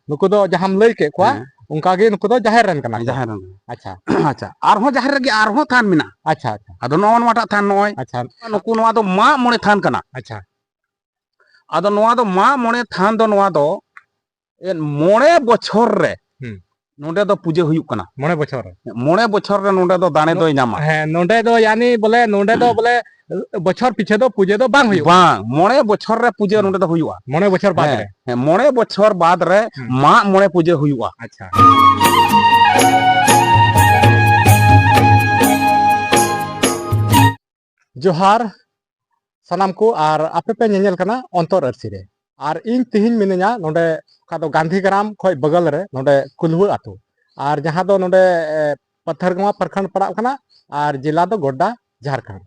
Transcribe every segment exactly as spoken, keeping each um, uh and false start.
ᱱᱩᱠᱩ ᱫᱚ ᱡᱟᱦᱟᱸᱢ ᱞᱟᱹᱭ ᱠᱮᱫ ᱠᱚᱣᱟ, ᱦᱮᱸ᱾ ᱚᱱᱠᱟ ᱜᱮ ᱱᱩᱠᱩ ᱫᱚ ᱡᱟᱦᱮᱨ ᱨᱮᱱ ᱠᱟᱱᱟ ᱠᱚ᱾ ᱡᱟᱦᱮᱨ ᱨᱮᱱ ᱠᱟᱱᱟ᱾ ᱟᱪᱪᱷᱟ᱾ ᱟᱪᱪᱷᱟ, ᱟᱨᱦᱚᱸ ᱡᱟᱦᱮᱨ ᱨᱮᱜᱮ ᱟᱨᱦᱚᱸ ᱛᱷᱟᱱ ᱢᱮᱱᱟᱜᱼᱟ᱾ ᱟᱪᱪᱷᱟ, ᱟᱪᱪᱷᱟ᱾ ᱟᱫᱚ ᱱᱚᱜᱼᱚ ᱱᱚᱣᱟᱴᱟᱜ ᱛᱷᱟᱱ ᱱᱚᱜᱼᱚᱭ, ᱟᱪᱪᱷᱟ᱾ ᱱᱩᱠᱩ ᱱᱚᱣᱟ ᱫᱚ ᱢᱟᱜ ᱢᱚᱬᱮ ᱛᱷᱟᱱ ᱠᱟᱱᱟ᱾ ᱟᱪᱪᱷᱟ᱾ ᱟᱫᱚ ᱱᱚᱣᱟ ᱫᱚ ᱢᱟᱜ ᱢᱚᱬᱮ ᱛᱷᱟᱱ ᱫᱚ ᱱᱚᱣᱟ ᱫᱚ ᱮᱱ ᱢᱚᱬᱮ ᱵᱚᱪᱷᱚᱨ ᱨᱮ ᱦᱩᱸ᱾ ᱱᱚᱰᱮ ᱫᱚ ᱯᱩᱡᱟᱹ ᱦᱩᱭᱩᱜ ᱠᱟᱱᱟ᱾ ᱢᱚᱬᱮ ᱵᱚᱪᱷᱚᱨ ᱨᱮ? ᱢᱚᱬᱮ ᱵᱚᱪᱷᱚᱨ ᱨᱮ ᱱᱚᱰᱮ ᱫᱚ ᱫᱟᱲᱮ ᱱᱚ-, ᱫᱚᱭ ᱧᱟᱢᱟ᱾ ᱦᱮᱸ, ᱱᱚᱰᱮ ᱫᱚ ᱭᱟᱱᱤ ᱵᱚᱞᱮ ᱱᱚᱰᱮ ᱫᱚ ᱵᱚᱞᱮ ᱵᱚᱪᱷᱚᱨ ᱯᱤᱪᱷᱮ ᱫᱚ ᱯᱩᱡᱟᱹ ᱫᱚ ᱵᱟᱝ ᱦᱩᱭᱩᱜᱼᱟ᱾ ᱵᱟᱝ, ᱢᱚᱬᱮ ᱵᱚᱪᱷᱚᱨ ᱨᱮ ᱯᱩᱡᱟᱹ ᱦᱩᱸ᱾ ᱱᱚᱰᱮ ᱫᱚ ᱦᱩᱭᱩᱜᱼᱟ᱾ ᱢᱚᱬᱮ ᱵᱚᱪᱷᱚᱨ ᱵᱟᱫ ᱦᱮᱸ, ᱨᱮ? ᱦᱮᱸ, ᱢᱚᱬᱮ ᱵᱚᱪᱷᱚᱨ ᱵᱟᱫ ᱨᱮ ᱦᱩᱸ᱾ ᱢᱟᱜ ᱢᱚᱬᱮ ᱯᱩᱡᱟᱹ ᱦᱩᱭᱩᱜᱼᱟ᱾ ᱟᱪᱪᱷᱟ᱾ ᱡᱚᱦᱟᱨ ᱥᱟᱱᱟᱢ ᱠᱚ, ᱟᱨ ᱟᱯᱮ ᱯᱮ ᱧᱮᱧᱮᱞ ᱠᱟᱱᱟ ᱚᱱᱛᱚᱨ ᱟᱹᱨᱥᱤ ᱨᱮ᱾ ᱟᱨ ᱤᱧ ᱛᱮᱦᱮᱧ ᱢᱤᱱᱟᱹᱧᱟ ᱱᱚᱰᱮ, ᱚᱠᱟ ᱫᱚ ᱜᱟᱱᱫᱷᱤ ᱜᱨᱟᱢ ᱠᱷᱚᱡ ᱵᱟᱜᱟᱞ ᱨᱮ, ᱱᱚᱰᱮ ᱠᱩᱞᱦᱩᱣᱟᱹ ᱟᱹᱛᱩ, ᱟᱨ ᱡᱟᱦᱟᱸ ᱫᱚ ᱱᱚᱰᱮ, ᱮ, ᱯᱟᱛᱷᱟᱨᱜᱟᱸᱣᱟ ᱯᱨᱚᱠᱷᱚᱸᱰ ᱯᱟᱲᱟᱜ ᱠᱟᱱᱟ, ᱟᱨ ᱡᱮᱞᱟ ᱫᱚ ᱜᱳᱰᱰᱟ, ᱡᱷᱟᱲᱠᱷᱚᱸᱰ᱾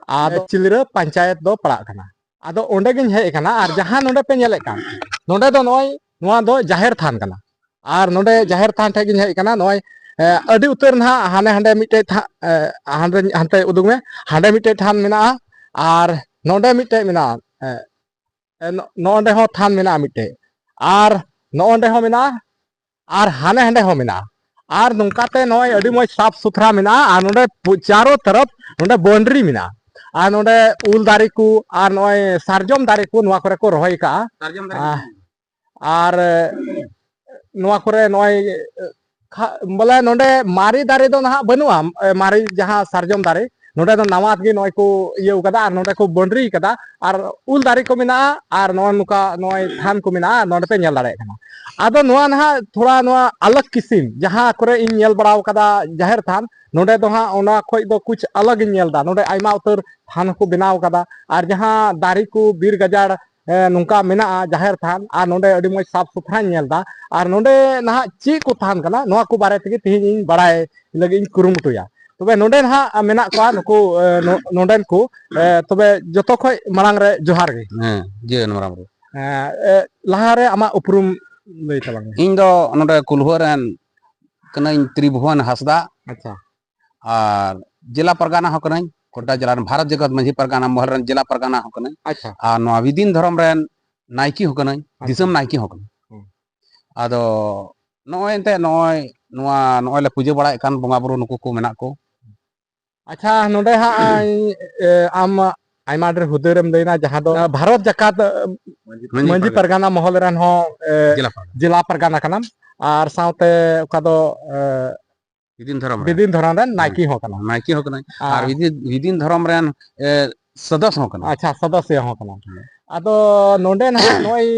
ᱟᱫᱚ ᱪᱤᱞᱨᱟᱹ ᱯᱚᱧᱪᱟᱭᱮᱛ ᱫᱚ ᱯᱟᱲᱟᱜ ᱠᱟᱱᱟ᱾ ᱟᱫᱚ ᱚᱸᱰᱮ ᱜᱤᱧ ᱦᱮᱡ ᱟᱠᱟᱱᱟ, ᱟᱨ ᱡᱟᱦᱟᱸ ᱱᱚᱰᱮ ᱯᱮ ᱧᱮᱞᱮᱫ ᱠᱟᱱ, ᱱᱚᱰᱮ ᱫᱚ ᱱᱚᱜᱼᱚᱭ ᱱᱚᱣᱟ ᱫᱚ ᱡᱟᱦᱮᱨ ᱛᱷᱟᱱ ᱠᱟᱱᱟ᱾ ᱟᱨ ᱱᱚᱰᱮ ᱡᱟᱦᱮᱨ ᱛᱷᱟᱱ ᱴᱷᱮᱡ ᱜᱤᱧ ᱦᱮᱡ ᱟᱠᱟᱱᱟ᱾ ᱱᱚᱜᱼᱚᱭ, ᱮ, ᱟᱹᱰᱤ ᱩᱛᱟᱹᱨ ᱱᱟᱦᱟᱜ ᱦᱟᱱᱮ ᱦᱟᱸᱰᱮ ᱢᱤᱫᱴᱮᱡ ᱛᱷᱟ-, ᱮ, ᱦᱟᱸᱰᱮ, ᱦᱟᱱᱛᱮ ᱩᱫᱩᱜ ᱢᱮ, ᱦᱟᱸᱰᱮ ᱢᱤᱫᱴᱮᱡ ᱛᱷᱟᱱ ᱢᱮᱱᱟᱜᱼᱟ, ᱟᱨ ᱱᱚᱰᱮ ᱢᱤᱫᱴᱮᱡ ᱢᱮᱱᱟᱜᱼᱟ, ᱮ, ᱮ, ᱱᱚ-, ᱱᱚᱜᱼᱚᱸᱰᱮ ᱦᱚᱸ ᱛᱷᱟᱱ ᱢᱮᱱᱟᱜᱼᱟ ᱢᱤᱫᱴᱮᱡ, ᱟᱨ ᱱᱚᱜᱼᱚᱸᱰᱮ ᱦᱚᱸ ᱢᱮᱱᱟᱜᱼᱟ, ᱟᱨ ᱦᱟᱱᱮ ᱦᱟᱸᱰᱮ ᱦᱚᱸ ᱢᱮᱱᱟᱜᱼᱟ᱾ ᱟᱨ ᱱᱚᱝᱠᱟᱛᱮ ᱱᱚᱜᱼᱚᱭ ᱟᱹᱰᱤ ᱢᱚᱡᱽ ᱥᱟᱯᱷ ᱥᱩᱛᱷᱨᱟ ᱢᱮᱱᱟᱜᱼᱟ, ᱟᱨ ᱱᱚᱰᱮ ᱯᱩ-, ᱪᱟᱨᱚ ᱛᱚᱨᱚᱯ ᱱᱚᱰᱮ boundary ᱢᱮᱱᱟᱜᱼᱟ, ᱟᱨ ᱱᱚᱰᱮ ᱩᱞ ᱫᱟᱨᱮ ᱠᱚ ᱟᱨ ᱱᱚᱜᱼᱚᱭ ᱥᱟᱨᱡᱚᱢ ᱫᱟᱨᱮ ᱠᱚ ᱱᱚᱣᱟ ᱠᱚᱨᱮ ᱠᱚ ᱨᱚᱦᱚᱭ ᱟᱠᱟᱜᱼᱟ᱾ ᱥᱟᱨᱡᱚᱢ ᱫᱟᱨᱮ ᱟᱨ ᱠᱚ᱾ ᱟᱨ, ᱮ, ᱱᱚᱣᱟ ᱠᱚᱨᱮ ᱱᱚᱜᱼᱚᱭ, ᱮ, ᱠᱷᱟ-, ᱵᱚᱞᱮ ᱱᱚᱰᱮ ᱢᱟᱨᱮ ᱫᱟᱨᱮ ᱫᱚ ᱱᱟᱦᱟᱜ ᱵᱟᱹᱱᱩᱜᱼᱟ, ᱮ, ᱢᱟᱨᱮ ᱡᱟᱦᱟᱸ ᱥᱟᱨᱡᱚᱢ ᱫᱟᱨᱮ, ᱱᱚᱰᱮ ᱫᱚ ᱱᱟᱣᱟ ᱜᱮ ᱱᱚᱜᱼᱚᱭ ᱠᱚ ᱤᱭᱟᱹᱣ ᱠᱟᱫᱟ ᱟᱨ ᱱᱚᱰᱮ ᱠᱚ boundary ᱠᱟᱫᱟ ᱟᱨ ᱩᱞ ᱫᱟᱨᱮ ᱠᱚ ᱢᱮᱱᱟᱜᱼᱟ ᱟᱨ ᱱᱚᱜᱼᱚ ᱱᱚᱝᱠᱟ ᱱᱚᱜᱼᱚᱭ ᱛᱷᱟᱱ ᱠᱚ ᱢᱮᱱᱟᱜᱼᱟ, ᱱᱚᱰᱮ ᱯᱮ ᱧᱮᱞ ᱫᱟᱲᱮᱭᱟᱜ ᱠᱟᱱᱟ᱾ ᱟᱫᱚ ᱱᱚᱣᱟ ᱱᱟᱦᱟᱜ ᱛᱷᱚᱲᱟ ᱱᱚᱣᱟ ᱟᱞᱟᱜᱽ ᱠᱤᱥᱤᱢ, ᱡᱟᱦᱟᱸ ᱠᱚᱨᱮ ᱤᱧ ᱧᱮᱞ ᱵᱟᱲᱟᱣ ᱠᱟᱫᱟ ᱡᱟᱦᱮᱨ ᱛᱷᱟᱱ, ᱱᱚᱰᱮ ᱫᱚ ᱦᱟᱸᱜ ᱚᱱᱟ ᱠᱷᱚᱡ ᱫᱚ ᱠᱩᱪ ᱟᱞᱟᱜᱽ ᱤᱧ ᱧᱮᱞ ᱫᱟ᱾ ᱱᱚᱰᱮ ᱟᱭᱢᱟ ᱩᱛᱟᱹᱨ ᱛᱷᱟᱱ ᱦᱚᱸᱠᱚ ᱵᱮᱱᱟᱣ ᱠᱟᱫᱟ ᱟᱨ ᱡᱟᱦᱟᱸ ᱫᱟᱨᱮ ᱠᱚ ᱵᱤᱨ ᱜᱟᱡᱟᱲ ᱮ, ᱱᱚᱝᱠᱟ ᱢᱮᱱᱟᱜᱼᱟ ᱡᱟᱦᱮᱨ ᱛᱷᱟᱱ, ᱟᱨ ᱱᱚᱰᱮ ᱟᱹᱰᱤ ᱢᱚᱡᱽ ᱥᱟᱯᱷ ᱥᱩᱛᱷᱨᱟᱧ ᱧᱮᱞ ᱮᱫᱟ᱾ ᱟᱨ ᱱᱚᱰᱮ ᱱᱟᱦᱟᱜ ᱪᱮᱫ ᱠᱚ ᱛᱷᱟᱱ ᱠᱟᱱᱟ, ᱱᱚᱣᱟ ᱠᱚ ᱵᱟᱨᱮ ᱛᱮᱜᱮ ᱛᱮᱦᱮᱧ ᱤᱧ ᱵᱟᱲᱟᱭ ᱞᱟᱹᱜᱤᱫ ᱤᱧ ᱠᱩᱨᱩᱢᱩᱴᱩᱭᱟ᱾ ᱛᱚᱵᱮ ᱱᱚᱰᱮ ᱱᱟᱦᱟᱜ ᱢᱮᱱᱟᱜ ᱠᱚᱣᱟ ᱱᱩᱠᱩ, ᱮ, ᱱᱚ-, ᱱᱚᱰᱮᱱ ᱠᱚ, ᱮ, ᱛᱚᱵᱮ ᱡᱚᱛᱚ ᱠᱷᱚᱡ ᱢᱟᱲᱟᱝ ᱨᱮ ᱡᱚᱦᱟᱨ ᱜᱮ᱾ ᱦᱮᱸ, ᱡᱤᱭᱟᱹᱲ ᱢᱟᱨᱟᱝ ᱵᱩᱨᱩ᱾ ᱮ, ᱮ, ᱞᱟᱦᱟᱨᱮ ᱟᱢᱟᱜ ᱩᱯᱨᱩᱢ ᱞᱟᱹᱭ ᱛᱟᱞᱟᱝ ᱢᱮ᱾ ᱤᱧ ᱫᱚ ᱱᱚᱰᱮ ᱠᱩᱞᱦᱩᱣᱟᱹ ᱨᱮᱱ ᱠᱟᱹᱱᱟᱹᱧ, ᱛᱨᱤᱵᱷᱩᱵᱚᱱ ᱦᱟᱸᱥᱫᱟ᱾ ᱟᱪᱪᱷᱟ᱾ ᱟᱨ ᱡᱮᱞᱟ ᱯᱟᱨᱜᱟᱱᱟ ᱦᱚᱸ ᱠᱟᱹᱱᱟᱹᱧ, ᱜᱳᱰᱰᱟ ᱡᱮᱞᱟ ᱨᱮᱱ, ᱵᱷᱟᱨᱚᱛ ᱡᱟᱠᱟᱛ ᱢᱟᱹᱡᱷᱤ ᱯᱟᱨᱜᱟᱱᱟ ᱢᱚᱦᱚᱞ ᱨᱮᱱ ᱡᱮᱞᱟ ᱯᱟᱨᱜᱟᱱᱟ ᱦᱚᱸ ᱠᱟᱹᱱᱟᱹᱧ᱾ ᱟᱪᱪᱷᱟ᱾ ᱟᱨ ᱱᱚᱣᱟ ᱵᱤᱫᱤᱱ ᱫᱷᱚᱨᱚᱢ ᱨᱮᱱ ᱱᱟᱭᱠᱮ ᱦᱚᱸ ᱠᱟᱹᱱᱟᱹᱧ, ᱟᱪᱪᱷᱟ᱾ ᱫᱤᱥᱚᱢ ᱱᱟᱭᱠᱮ ᱦᱚᱸ ᱠᱟᱹᱱᱟᱹᱧ᱾ ᱦᱩᱸ᱾ ᱟᱫᱚ ᱱᱚᱜᱼᱚᱭ ᱮᱱᱛᱮᱫ ᱱᱚᱜᱼᱚᱭ ᱱᱚᱣᱟ ᱱᱚᱜᱼᱚᱭ ᱞᱮ ᱯᱩᱡᱟᱹ ᱵᱟᱲᱟᱭᱮᱫ ᱠᱟᱱ ᱵᱚᱸᱜᱟ ᱵᱩᱨᱩ ᱱᱩᱠᱩ ᱠᱚ ᱢᱮᱱᱟᱜ ᱠᱚ᱾ ᱟᱪᱪᱷᱟ, ᱱᱚᱰᱮ ᱦᱟᱸᱜ ᱮ, ᱟᱢ ᱟᱭᱢᱟ ᱰᱷᱮᱨ ᱦᱩᱫᱟᱹ ᱨᱮᱢ ᱞᱟᱹᱭᱱᱟ, ᱡᱟᱦᱟᱸ ᱫᱚ ᱵᱷᱟᱨᱚᱛ ᱡᱟᱠᱟᱛ ᱮ, ᱢᱟᱹᱡᱷᱤ ᱢᱟᱹᱡᱷᱤ ᱯᱟᱨᱜᱟᱱᱟ᱾ ᱯᱟᱨᱜᱟᱱᱟ ᱢᱚᱦᱚᱞ ᱨᱮᱱ ᱦᱚᱸ ᱮ, ᱡᱮᱞᱟ ᱯᱟᱨᱜᱟᱱᱟ᱾ ᱡᱮᱞᱟ ᱯᱟᱨᱜᱟᱱᱟ ᱠᱟᱱᱟᱢ, ᱟᱨ ᱥᱟᱶᱛᱮ ᱚᱠᱟ ᱫᱚ ᱮ, ᱵᱤᱫᱤᱱ ᱫᱷᱚᱨᱚᱢ ᱨᱮᱱ᱾ ᱵᱤᱫᱤᱱ ᱫᱷᱚᱨᱚᱢ ᱨᱮᱱ ᱱᱟᱭᱠᱮ ᱦᱚᱸ ᱠᱟᱱᱟᱢ᱾ ᱱᱟᱭᱠᱮ ᱦᱚᱸ ᱠᱟᱱᱟᱭ᱾ ᱟᱨ ᱟᱨ ᱵᱤᱫᱤᱱ, ᱵᱤᱫᱤᱱ ᱫᱷᱚᱨᱚᱢ ᱨᱮᱱ ᱮ, ᱥᱚᱫᱚᱥ ᱦᱚᱸ ᱠᱟᱱᱟᱭ᱾ ᱟᱪᱪᱷᱟ, ᱥᱚᱫᱚᱥᱭᱚ ᱦᱚᱸ ᱠᱟᱱᱟᱢ᱾ ᱦᱮᱸ᱾ ᱟᱫᱚ ᱱᱚᱰᱮ ᱱᱟᱦᱟᱜ ᱱᱚᱜᱼᱚᱭ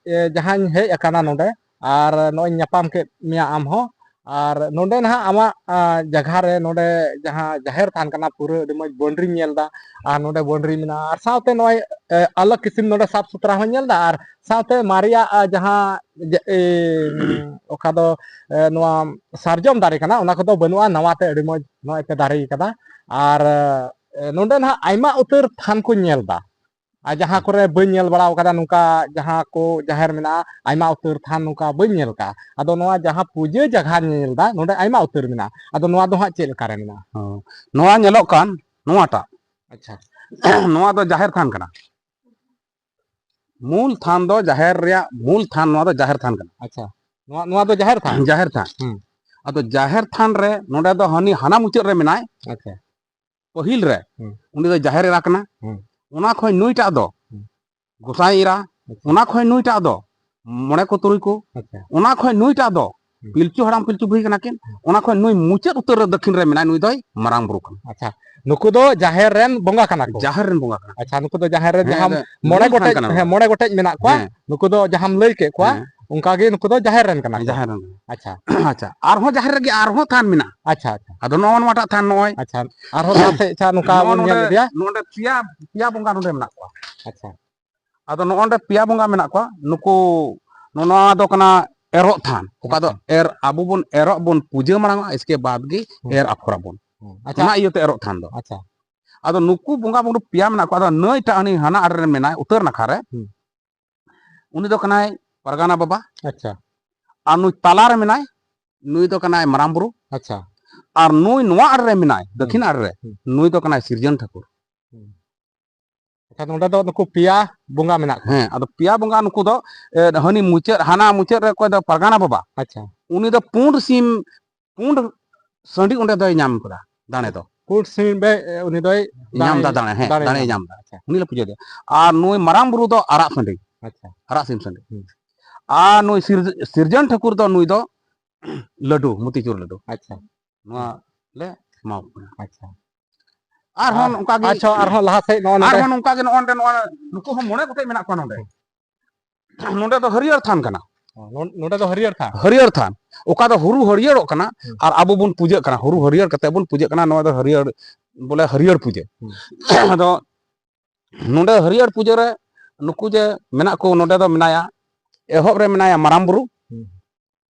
ᱮ, ᱡᱟᱦᱟᱸᱧ ᱦᱮᱡ ᱟᱠᱟᱱᱟ ᱱᱚᱰᱮ, ᱟᱨ ᱱᱚᱜᱼᱚᱭ ᱧᱟᱯᱟᱢ ᱠᱮᱫ ᱢᱮᱭᱟ ᱟᱢ ᱦᱚᱸ, ᱟᱨ ᱱᱚᱰᱮ ᱱᱟᱦᱟᱜ ᱟᱢᱟᱜ ᱟ, ᱡᱟᱭᱜᱟ ᱨᱮ ᱱᱚᱰᱮ ᱡᱟᱦᱟᱸ ᱡᱟᱦᱮᱨ ᱛᱷᱟᱱ ᱠᱟᱱᱟ, ᱯᱩᱨᱟᱹ ᱟᱹᱰᱤ ᱢᱚᱡᱽ boundary ᱧᱮᱞ ᱮᱫᱟ, ᱟᱨ ᱱᱚᱰᱮ boundary ᱢᱮᱱᱟᱜᱼᱟ, ᱟᱨ ᱥᱟᱶᱛᱮ ᱱᱚᱜᱼᱚᱭ ᱮ, ᱟᱞᱟᱜᱽ ᱠᱤᱥᱤᱢ ᱱᱚᱰᱮ ᱥᱟᱯ ᱥᱩᱛᱨᱟ ᱦᱚᱸ ᱧᱮᱞ ᱮᱫᱟ, ᱟᱨ ᱥᱟᱶᱛᱮ ᱢᱟᱨᱮᱭᱟᱜ ᱟ, ᱡᱟᱦᱟᱸ ᱡᱮ, ᱮ, ᱚᱠᱟ ᱫᱚ ᱮ, ᱱᱚᱣᱟ ᱥᱟᱨᱡᱚᱢ ᱫᱟᱨᱮ ᱠᱟᱱᱟ, ᱚᱱᱟ ᱠᱚᱫᱚ ᱵᱟᱹᱱᱩᱜᱼᱟ, ᱱᱟᱣᱟᱛᱮ ᱟᱹᱰᱤ ᱢᱚᱡᱽ ᱱᱚᱜᱼᱚᱭ ᱯᱮ ᱫᱟᱨᱮ ᱠᱟᱫᱟ᱾ ᱟᱨ ᱮ, ᱱᱚᱰᱮ ᱱᱟᱦᱟᱜ ᱟᱭᱢᱟ ᱩᱛᱟᱹᱨ ᱛᱷᱟᱱ ᱠᱚᱧ ᱧᱮᱞ ᱮᱫᱟ, ᱟᱨ ᱡᱟᱦᱟᱸ ᱠᱚᱨᱮ ᱵᱟᱹᱧ ᱧᱮᱞ ᱵᱟᱲᱟ ᱟᱠᱟᱫᱟ ᱱᱚᱝᱠᱟ ᱡᱟᱦᱟᱸ ᱠᱚ ᱡᱟᱦᱮᱨ ᱢᱮᱱᱟᱜᱼᱟ, ᱟᱭᱢᱟ ᱩᱛᱟᱹᱨ ᱛᱷᱟᱱ ᱱᱚᱝᱠᱟ ᱵᱟᱹᱧ ᱧᱮᱞ ᱠᱟᱜᱼᱟ᱾ ᱟᱫᱚ ᱱᱚᱣᱟ ᱡᱟᱦᱟᱸ ᱯᱩᱡᱟᱹ ᱡᱟᱭᱜᱟᱧ ᱧᱮᱞ ᱮᱫᱟ, ᱱᱚᱰᱮ ᱟᱭᱢᱟ ᱩᱛᱟᱹᱨ ᱢᱮᱱᱟᱜᱼᱟ᱾ ᱟᱫᱚ ᱱᱚᱣᱟ ᱫᱚ ᱦᱟᱸᱜ ᱪᱮᱫ ᱞᱮᱠᱟ ᱨᱮ ᱢᱮᱱᱟᱜᱼᱟ? ᱦᱚᱸ᱾ ᱱᱚᱣᱟ ᱧᱮᱞᱚᱜ ᱠᱟᱱ ᱱᱚᱣᱟᱴᱟᱜ, ᱟᱪᱪᱷᱟ᱾ ᱱᱚᱣᱟ ᱫᱚ ᱡᱟᱦᱮᱨ ᱛᱷᱟᱱ ᱠᱟᱱᱟ᱾ ᱢᱩᱞ ᱛᱷᱟᱱ ᱫᱚ ᱡᱟᱦᱮᱨ ᱨᱮᱭᱟᱜ ᱢᱩᱞ ᱛᱷᱟᱱ, ᱱᱚᱣᱟ ᱫᱚ ᱡᱟᱦᱮᱨ ᱛᱷᱟᱱ ᱠᱟᱱᱟ᱾ ᱟᱪᱪᱷᱟ, ᱱᱚᱣᱟ, ᱱᱚᱣᱟ ᱫᱚ ᱡᱟᱦᱮᱨ ᱛᱷᱟᱱ? ᱡᱟᱦᱮᱨ ᱛᱷᱟᱱ᱾ ᱦᱩᱸ᱾ ᱟᱫᱚ ᱡᱟᱦᱮᱨ ᱛᱷᱟᱱ ᱨᱮ ᱱᱚᱰᱮ ᱫᱚ ᱦᱟᱹᱱᱤ ᱦᱟᱱᱟ ᱢᱩᱪᱟᱹᱫ ᱨᱮ ᱢᱮᱱᱟᱭ, ᱟᱪᱪᱷᱟ᱾ ᱯᱟᱹᱦᱤᱞ ᱨᱮ, ᱦᱩᱸ᱾ ᱩᱱᱤ ᱫᱚ ᱡᱟᱦᱮᱨ ᱮᱨᱟ ᱠᱟᱱᱟ᱾ ᱦᱩᱸ᱾ ᱚᱱᱟ ᱠᱷᱚᱱ ᱱᱩᱭᱴᱟᱜ ᱫᱚ ᱦᱩᱸ᱾ ᱜᱚᱸᱥᱟᱭ ᱮᱨᱟ, ᱟᱪᱪᱷᱟ᱾ ᱚᱱᱟ ᱠᱷᱚᱱ ᱱᱩᱭᱴᱟᱜ ᱫᱚ ᱢᱚᱬᱮ ᱠᱚ ᱛᱩᱨᱩᱭ ᱠᱚ, ᱟᱪᱪᱷᱟ᱾ ᱚᱱᱟ ᱠᱷᱚᱱ ᱱᱩᱭᱴᱟᱜ ᱫᱚ ᱦᱩᱸ᱾ ᱯᱤᱞᱪᱩ ᱦᱟᱲᱟᱢ ᱯᱤᱞᱪᱩ ᱵᱩᱲᱦᱤ ᱠᱟᱱᱟ ᱠᱤᱱ, ᱦᱩᱸ᱾ ᱚᱱᱟ ᱠᱷᱚᱱ ᱱᱩᱭ ᱢᱩᱪᱟᱹᱫ ᱩᱛᱟᱹᱨ ᱨᱮ ᱫᱚᱠᱷᱤᱱ ᱨᱮ ᱢᱮᱱᱟᱭ, ᱱᱩᱭ ᱫᱚᱭ ᱢᱟᱨᱟᱝ ᱵᱩᱨᱩ ᱠᱟᱱᱟ᱾ ᱟᱪᱪᱷᱟ, ᱱᱩᱠᱩ ᱫᱚ ᱡᱟᱦᱮᱨ ᱨᱮᱱ ᱵᱚᱸᱜᱟ ᱠᱟᱱᱟ ᱠᱚ? ᱡᱟᱦᱮᱨ ᱨᱮᱱ ᱵᱚᱸᱜᱟ ᱠᱟᱱᱟ᱾ ᱟᱪᱪᱷᱟ, ᱱᱩᱠᱩ ᱫᱚ ᱡᱟᱦᱮᱨ ᱨᱮ ᱦᱮᱸ, ᱡᱟᱦᱟᱸ ᱟᱫᱚ ᱢᱚᱬᱮ ᱢᱩᱞ ᱛᱷᱟᱱ ᱜᱚᱴᱮᱡ, ᱠᱟᱱᱟ ᱦᱮᱸ, ᱱᱚᱣᱟ᱾ ᱢᱚᱬᱮ ᱜᱚᱴᱮᱡ ᱢᱮᱱᱟᱜ ᱠᱚᱣᱟ, ᱦᱮᱸ᱾ ᱱᱩᱠᱩ ᱫᱚ ᱡᱟᱦᱟᱸᱢ ᱞᱟᱹᱭ ᱠᱮᱫ ᱠᱚᱣᱟ, ᱦᱮᱸ᱾ ᱚᱱᱠᱟ ᱜᱮ ᱱᱩᱠᱩ ᱫᱚ ᱡᱟᱦᱮᱨ ᱨᱮᱱ ᱠᱟᱱᱟ ᱠᱚ᱾ ᱡᱟᱦᱮᱨ ᱨᱮᱱ ᱠᱟᱱᱟ᱾ ᱟᱪᱪᱷᱟ᱾ ᱟᱪᱪᱷᱟ, ᱟᱨᱦᱚᱸ ᱡᱟᱦᱮᱨ ᱨᱮᱜᱮ ᱟᱨᱦᱚᱸ ᱛᱷᱟᱱ ᱢᱮᱱᱟᱜᱼᱟ᱾ ᱟᱪᱪᱷᱟ, ᱟᱪᱪᱷᱟ᱾ ᱟᱫᱚ ᱱᱚᱜᱼᱚ ᱱᱚᱣᱟᱴᱟᱜ ᱛᱷᱟᱱ ᱱᱚᱜᱼᱚᱭ᱾ ᱟᱪᱪᱷᱟ, ᱟᱨᱦᱚᱸ ᱛᱷᱟᱱ ᱥᱮᱫ, ᱟᱪᱪᱷᱟ, ᱱᱚᱝᱠᱟ ᱱᱚᱜᱼᱚ ᱵᱚᱱ ᱧᱮᱞ ᱱᱚᱰᱮ, ᱤᱫᱤᱭᱟ᱾ ᱱᱚᱰᱮ ᱯᱮᱭᱟ, ᱯᱮᱭᱟ ᱵᱚᱸᱜᱟ ᱱᱚᱰᱮ ᱢᱮᱱᱟᱜ ᱠᱚᱣᱟ᱾ ᱟᱪᱪᱷᱟ᱾ ᱟᱫᱚ ᱱᱚᱜᱼᱚ ᱱᱚᱰᱮ ᱯᱮᱭᱟ ᱵᱚᱸᱜᱟ ᱢᱮᱱᱟᱜ ᱠᱚᱣᱟ᱾ ᱱᱩᱠᱩ, ᱱᱚᱣᱟ ᱫᱚ ᱠᱟᱱᱟ ᱮᱨᱚᱜ ᱛᱷᱟᱱ, ᱚᱠᱟ ᱫᱚ ᱟᱪᱪᱷᱟ᱾ ᱮᱨ, ᱟᱵᱚ ᱵᱚᱱ ᱮᱨᱚᱜ ᱵᱚᱱ ᱯᱩᱡᱟᱹ ᱢᱟᱲᱟᱝ ᱚᱜᱼᱟ, ᱤᱥᱠᱮ ᱵᱟᱫ ᱜᱮ ᱦᱩᱸ᱾ ᱮᱨ ᱟᱯᱷᱚᱨ ᱟᱵᱚᱱ᱾ ᱦᱩᱸ᱾ ᱟᱪᱪᱷᱟ᱾ ᱚᱱᱟ ᱤᱭᱟᱹᱛᱮ ᱮᱨᱚᱜ ᱛᱷᱟᱱ ᱫᱚ᱾ ᱟᱪᱪᱷᱟ᱾ ᱟᱫᱚ ᱱᱩᱠᱩ ᱵᱚᱸᱜᱟ ᱵᱩᱨᱩ ᱯᱮᱭᱟ ᱢᱮᱱᱟᱜ ᱠᱚᱣᱟ᱾ ᱟᱫᱚ ᱱᱟᱹᱭᱴᱟᱜ ᱩᱱᱤ ᱦᱟᱱᱟ ᱟᱲᱮ ᱨᱮ ᱢᱮᱱᱟᱭ, ᱩᱛᱛᱚᱨ ᱱᱟᱠᱷᱟ ᱨᱮ, ᱦᱩᱸ᱾ ᱩᱱᱤ ᱫᱚ ᱠᱟᱱᱟᱭ ᱯᱟᱨᱜᱟᱱᱟ ᱵᱟᱵᱟ᱾ ᱟᱪᱪᱷᱟ᱾ ᱟᱨ ᱱᱩᱭ ᱛᱟᱞᱟ ᱨᱮ ᱢᱮᱱᱟᱭ, ᱱᱩᱭ ᱫᱚ ᱠᱟᱱᱟᱭ ᱢᱟᱨᱟᱝ ᱵᱩᱨᱩ᱾ ᱟᱪᱪᱷᱟ᱾ ᱟᱨ ᱱᱩᱭ ᱱᱚᱣᱟ ᱟᱲᱮ ᱨᱮ ᱢᱮᱱᱟᱭ, ᱦᱩᱸ᱾ ᱫᱚᱠᱷᱤᱱ ᱟᱲᱮ ᱨᱮ, ᱦᱩᱸ᱾ ᱱᱩᱭ ᱫᱚ ᱠᱟᱱᱟᱭ ᱥᱤᱨᱡᱚᱱ ᱴᱷᱟᱹᱠᱩᱨ᱾ ᱦᱩᱸ᱾ ᱟᱪᱪᱷᱟ, ᱱᱚᱰᱮ ᱫᱚ ᱱᱩᱠᱩ ᱯᱮᱭᱟ ᱵᱚᱸᱜᱟ ᱢᱮᱱᱟᱜ ᱠᱚᱣᱟ᱾ ᱦᱮᱸ, ᱟᱫᱚ ᱯᱮᱭᱟ ᱵᱚᱸᱜᱟ ᱱᱩᱠᱩ ᱫᱚ, ᱮ, ᱦᱟᱹᱱᱤ ᱢᱩᱪᱟᱹᱫ, ᱦᱟᱱᱟ ᱢᱩᱪᱟᱹᱫ ᱨᱮ ᱚᱠᱚᱭ ᱫᱚ ᱯᱟᱨᱜᱟᱱᱟ ᱵᱟᱵᱟ, ᱟᱪᱪᱷᱟ᱾ ᱩᱱᱤ ᱫᱚ ᱯᱩᱸᱰ ᱥᱤᱢ, ᱯᱩᱸᱰ ᱥᱟᱺᱰᱤ ᱚᱸᱰᱮ ᱫᱚᱭ ᱧᱟᱢ ᱠᱟᱫᱟ, ᱫᱟᱲᱮ ᱫᱚ᱾ ᱯᱩᱸᱰ ᱥᱤᱢ ᱵᱮ-, ᱮ, ᱩᱱᱤ ᱫᱚᱭ ᱧᱟᱢ ᱫᱟ ᱫᱟᱲᱮ, ᱦᱮᱸ, ᱫᱟᱲᱮᱭ ᱫᱟᱲᱮᱭ ᱧᱟᱢ ᱧᱟᱢ ᱫᱟ᱾ ᱟᱪᱪᱷᱟ᱾ ᱩᱱᱤ ᱞᱮ ᱯᱩᱡᱟᱹ ᱫᱮᱭᱟ᱾ ᱟᱨ ᱱᱩᱭ ᱢᱟᱨᱟᱝ ᱵᱩᱨᱩ ᱫᱚ ᱟᱨᱟᱜ ᱥᱟᱺᱰᱤ, ᱟᱪᱪᱷᱟ᱾ ᱟᱨᱟᱜ ᱥᱤᱢ ᱥᱟᱺᱰᱤ᱾ ᱦᱩᱸ᱾ ᱟᱨ ᱱᱩᱭ ᱥᱤᱨ-, ᱥᱤᱨᱡᱚᱱ ᱴᱷᱟᱹᱠᱩᱨ ᱫᱚ ᱱᱩᱭ ᱫᱚ ᱞᱟᱹᱰᱩ, ᱢᱚᱛᱤᱪᱩᱨ ᱞᱟᱹᱰᱩ᱾ ᱟᱪᱪᱷᱟ᱾ ᱱᱚᱣᱟ ᱞᱮ ᱮᱢᱟ ᱠᱚ ᱠᱟᱱᱟ᱾ ᱟᱪᱪᱷᱟ᱾ ᱟᱨᱦᱚᱸ ᱟᱨ, ᱚᱱᱠᱟ ᱜᱮ ᱟᱪᱪᱷᱟ, ᱟᱨᱦᱚᱸ ᱞᱟᱦᱟ ᱥᱮᱫ ᱱᱚᱜᱼᱚ ᱱᱚᱰᱮ᱾ ᱟᱨᱦᱚᱸ ᱱᱚᱝᱠᱟ ᱜᱮ ᱱᱚᱜᱼᱚ ᱱᱚᱰᱮ, ᱱᱚᱣᱟ, ᱱᱩᱠᱩ ᱦᱚᱸ ᱢᱚᱬᱮ ᱜᱚᱴᱮᱡ ᱢᱮᱱᱟᱜ ᱠᱚᱣᱟ ᱱᱚᱰᱮ᱾ ᱦᱩᱸ᱾ ᱱᱚᱰᱮ ᱫᱚ ᱦᱟᱹᱨᱭᱟᱹᱲ ᱛᱷᱟᱱ ᱠᱟᱱᱟ᱾ ᱚ, ᱱᱚ-, ᱱᱚᱰᱮ ᱫᱚ ᱦᱟᱹᱨᱭᱟᱹᱲ ᱛᱷᱟᱱ? ᱦᱟᱹᱨᱭᱟᱹᱲ ᱛᱷᱟᱱ᱾ ᱚᱠᱟ ᱫᱚ ᱦᱩᱨᱩ ᱦᱟᱹᱨᱭᱟᱹᱲᱚᱜ ᱠᱟᱱᱟ, ᱦᱩᱸ᱾ ᱟᱨ ᱟᱵᱚ ᱵᱚᱱ ᱯᱩᱡᱟᱹᱜ ᱠᱟᱱᱟ᱾ ᱦᱩᱨᱩ ᱦᱟᱹᱨᱭᱟᱹᱲ ᱠᱟᱛᱮ ᱵᱚᱱ ᱯᱩᱡᱟᱹᱜ ᱠᱟᱱᱟ᱾ ᱱᱚᱣᱟ ᱫᱚ ᱦᱟᱹᱨᱭᱟᱹᱲ, ᱵᱚᱞᱮ ᱦᱟᱹᱨᱭᱟᱹᱲ ᱯᱩᱡᱟᱹ᱾ ᱦᱩᱸ᱾ ᱟᱫᱚ ᱱᱚᱰᱮ ᱦᱟᱹᱨᱭᱟᱹᱲ ᱯᱩᱡᱟᱹ ᱨᱮ ᱱᱩᱠᱩ ᱡᱮ ᱢᱮᱱᱟᱜ ᱠᱚ, ᱱᱚᱰᱮ ᱫᱚ ᱢᱮᱱᱟᱭᱟ, ᱮᱦᱚᱵ ᱨᱮ ᱢᱮᱱᱟᱭᱟ ᱢᱟᱨᱟᱝ ᱵᱩᱨᱩ, ᱦᱩᱸ᱾